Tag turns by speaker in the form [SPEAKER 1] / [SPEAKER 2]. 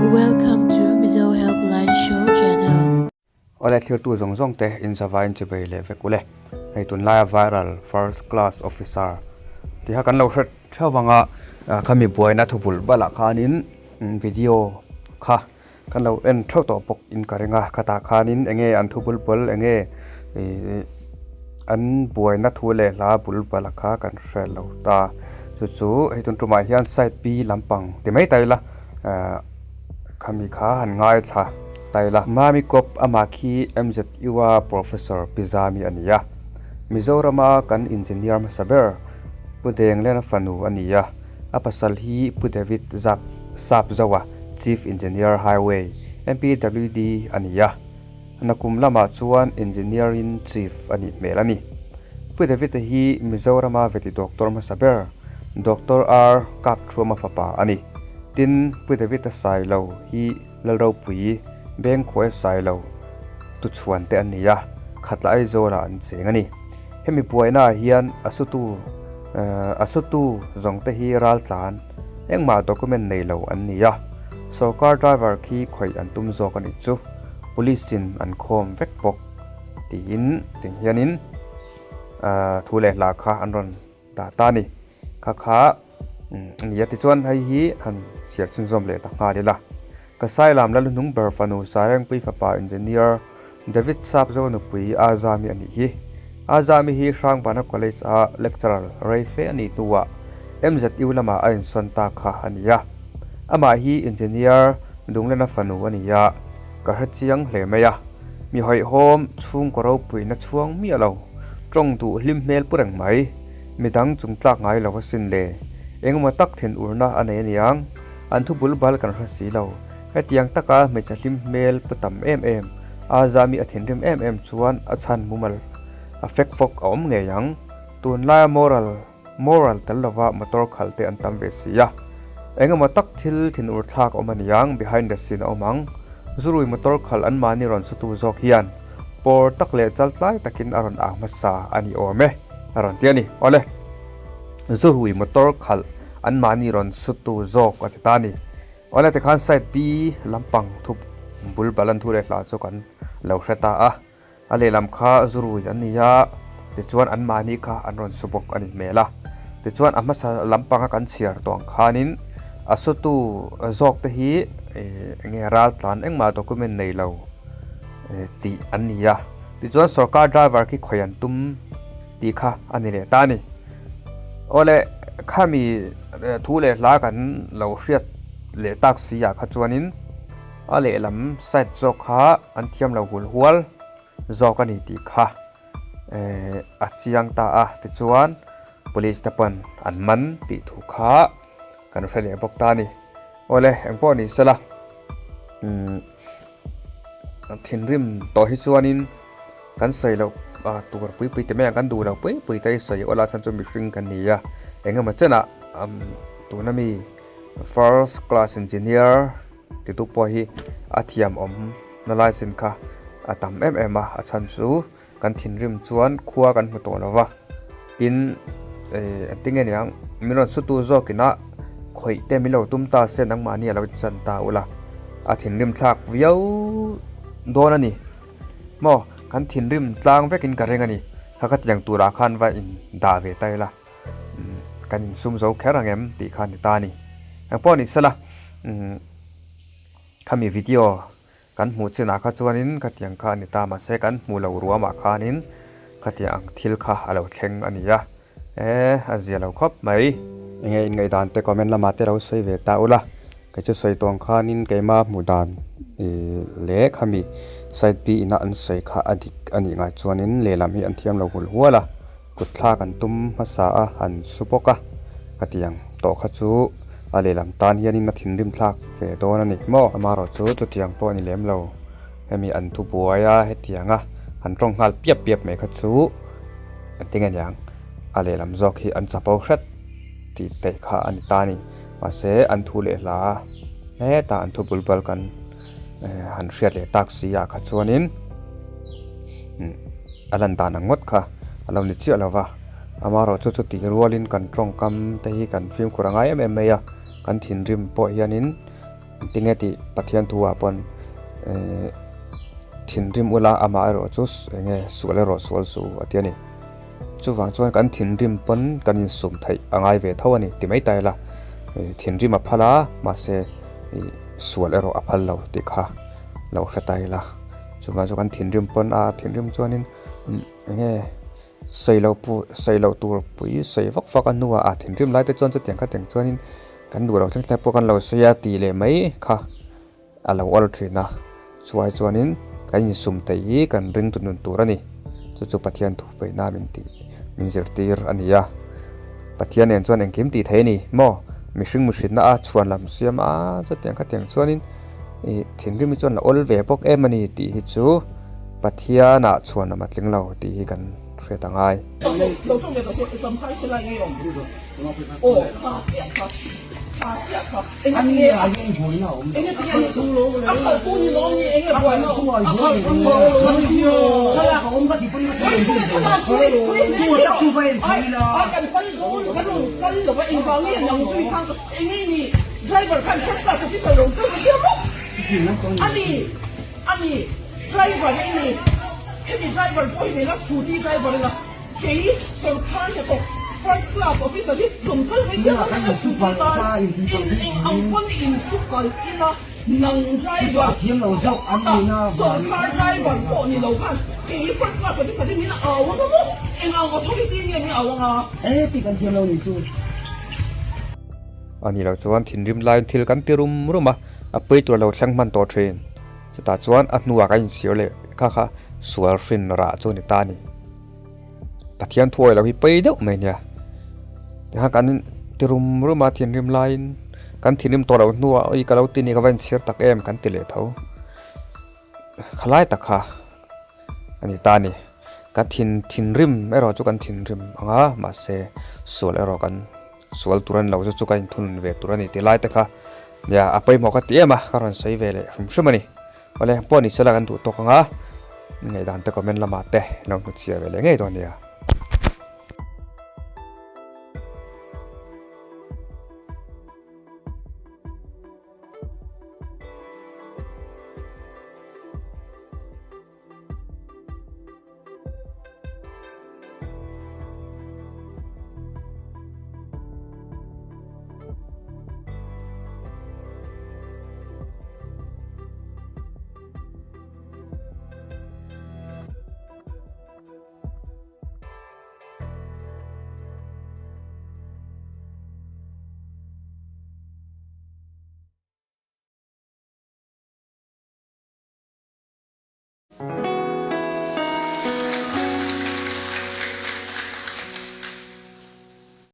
[SPEAKER 1] Welcome to Mizo Helpline Show channel.
[SPEAKER 2] Awle thlirtu zawng zawng te in zavain chibei leh vek ule. Hei tunlaia viral first class officer tiha kan lo hre theuh anga khami buaina thu bul balah khanin video kha kan lo en theuh tawh bawk in ka ring a khatah khanin eng nge an thu bul bal eng nge ihh an buaina thu leh hla bul bal a kha kan hre lo ta chu chu hei tun tumah hian side B lampang ti mai ta ila ahh khami kha han ngaithla ta ila. Mami kawp amah khi M_Z_U a professor Pi Zami a ni a Mizorama kan engineer hmasa ber Pu Denglena fanu a ni a. A pasal hi Pu David Zap Sap Zoa, Chief Engineer Highway, MPWD a ni a. Nakum lamah chuan Engineer in Chief a nih hmel a ni. Pu David-a hi Mizorama veti doctor hmasa ber, Doctor R Kapthuama fapa a ni. Tin, Pu David-a Sailo hi Lalropui, Bengkhuai Sailo tuchhuan te an ni a, Khatla Aizawlah an cheng a ni. Hemi buainaah hian a sutu a sutu zawng te hi raltlan engmah document nei lo an ni a, sorkar driver khi khawih an tum zawk a nih chu police in an khawm vek bawk tiin ting hianin thu leh hla kha an rawn dah ta a ni. Kha kha a ni a tichuan hei hi han chhiar chhunzawm leh ta nghal ila. Ka Sailam Lalhnung ber fanu Sarengpui fapa engineer David Sapzo nupui Azami a nih hi. Azami hi Hrangbana College a lecturer rei fe a nih hnuah MZU lamah a insawn ta kha a ni a. Amah hi engineer Dunglena fanu a ni a, ka hre chiang hle mai a. Mi hawihhawm chhungkaw ropuina chhuang miah lo, tawng duh hlim hmel pu reng mai, midang chung tlak ngai lo asin le. Engemaw tak thinurna a nei aniang, an thu bul bal kan hre si lo. Hetiang taka hmeichhe hlim hmel pu tam em em, a zami a thinrim em em chuan a chhan mumal a fek fawk a awm ngei ang. Tunlaia moral moral tel lova motor khalh te an tam ve si a. Engemaw tak thil thinur thlak a awm aniang behind the scene a awm ang. Zurui motor khalh an mahni rawn sutu zawk hian pawr tak leh chaltlai takin a rawn ang hmasa a ni awm e a rawn ti a ni. Awle. Zurui motor khalh an mahni rawn sutu zawk a ti ta a ni. Awle tikhan side B lampang thu bul bal an thu leh hla chu kan lo hre ta a, a lehlam kha zurui an ni a, tichuan anmahni kha an rawn su bawk a ni hmel a, tichuan a hmasa lampanga kan chhiar tawh ang khanin a sutu zawk te hi eng nge raltlan engmah document nei lo tih an ni a, tichuan sorkar driver khi khawi an tum tih kha a ni leh ta a ni. Awle khami thu leh hla kan lo hriat leh tak si ah kha chuanin a lehlam side zawk kha an thiam lo hul hual zawk a ni tih kha eh a chiang ta a tichuan police te pawn an man tih thu kha kan hre leh bawk ta a ni. Awle engpawh ni sela umm thinrim tawh hi chuanin. Kan sawi loh tur pui pui te mai ang kan duh loh pui pui te hi sawi awl a chhan chu mihring kan ni a eng emaw chenah tuna mi first class engineer ti tu pawh hi a thiam awm na lai sin kha a tam em em a a chhan chu kan thinrim chuan khua kan hmu tawh lo va tin eh engtin nge niang min rawn sutu zawkin a khawih te min lo tum ta se nangmahni a lo chan ta ula a thinrim thlak viau dawn a ni. Maw, kan thinrim tlang vekin ka ring a ni. Kha ka tiang turah khan va in dah ve ta ila, umm kan insum zo kher ang em tih kha a ni ta a ni. Engpawh ni sela, umm khami video kan hmuh chinah kha chuanin ka tiang kha a ni ta mahse kan hmuh loh ruamah khanin khatiang ang thil kha a lo thleng a ni a. E, a zia lo khawp mai. Enge in ngaihdan te comment lamah te lo sawi ve ta ula. Kei chu sawi tawng khanin keima hmuh dan leh khami side B ina an sawi kha a dik a nih ngai chuanin lehlam hi an thiam lo hul hual a. Kut thlak an tum hmasa a, an su bawk a. Khatiang tawh kha chu a lehlam tan hianin a thinrim thlak ve dawn a ni maw. Amaherawh chu chutiang pawh a ni lem lo. Hemi an thu buai a hetiang a han tawng nghal piap piap mai kha chu. Engtin nge niang a lehlam zawk hi an chapo hret tih te kha a ni ta a ni mahse an thu leh hla hetah an thu bul bal kan han hriat leh tak si ah kha chuanin a lan dan ang ngawt kha a lo ni chiah lo va amaherawh chu chutih rualin kan tawngkam te hi kan fimkhur a ngai em em mai a kan thinrim pawh hianin. Engtinge tih Pathian thu ah pawn eh thinrim ula amah erawh chu enge sual erawh sual su a ti a ni. Chuvang chuan kan thinrim pawn kan insum theih a ngai ve tho a ni ti mai ta ila thinrim a phal a mahse ih sual erawh a phal lo tih kha lo hre ta ila. Chuvang chuan kan thinrim pawn a thinrim chuanin enge sawi loh pawh sawi loh tur pui sawi vak vak a hnuah a thinrim lai te chuan chutiang khatiang chuanin kan duh loh thleng thleng pawh kan lo sawi a tih leh mai kha a lo awl thin a chuai chuanin kan insum theih hi kan ring tu nun tur a ni chu chu Pathian thu peihna min tih min zirtir a ni a Pathian nen chuan engkim tih theih a ni maw mihring mihrinna a chhuan lam siam a chutiang khatiang chuanin ih thinrim hi chuan la awl ve bawk em a ni tih hi chu Pathianah chhuan lam a tling lo tih hi kan hriat a ngai.
[SPEAKER 3] Kei sorkar hnathawk first class officer hi rawn kal mai diak ang a scooty tan in eng ang pawn in su kal ila nang driver sorkar driver pawh ni lo khan kei first class officer hi min au ang a maw eng ang authority nge min au ang a.
[SPEAKER 2] A nih loh chuan thinrim laiin thil kan ti rum rum a, a pui tur a lo thleng hman tawh thin. Chutah chuan a hnuah kan inchhir leh kha kha sual hrin rah chu a ni ta a ni. Pathian thuawi lo hi pawi deuh mai nia. Tikhan kan ti rum rum a thinrim laiin kan thinrim tawh loh hnuah ui ka lo ti ni ka va inchhir tak em kan ti leh tho. Khalai tak kha a ni ta a ni. Ka thin thinrim erawh chu kan thinrim ang a mahse sual erawh kan sual tur a ni lo chu chu ka inthunun ve tur a ni tih lai te kha nia a pawimawh ka ti em a ka rawn sawi ve leh hrim hrim a ni. Awle pawh ni sela kan duh tawk ang a, ngaihdan te comment lamah te lo hmu chhia ve leh ngei dawn nia.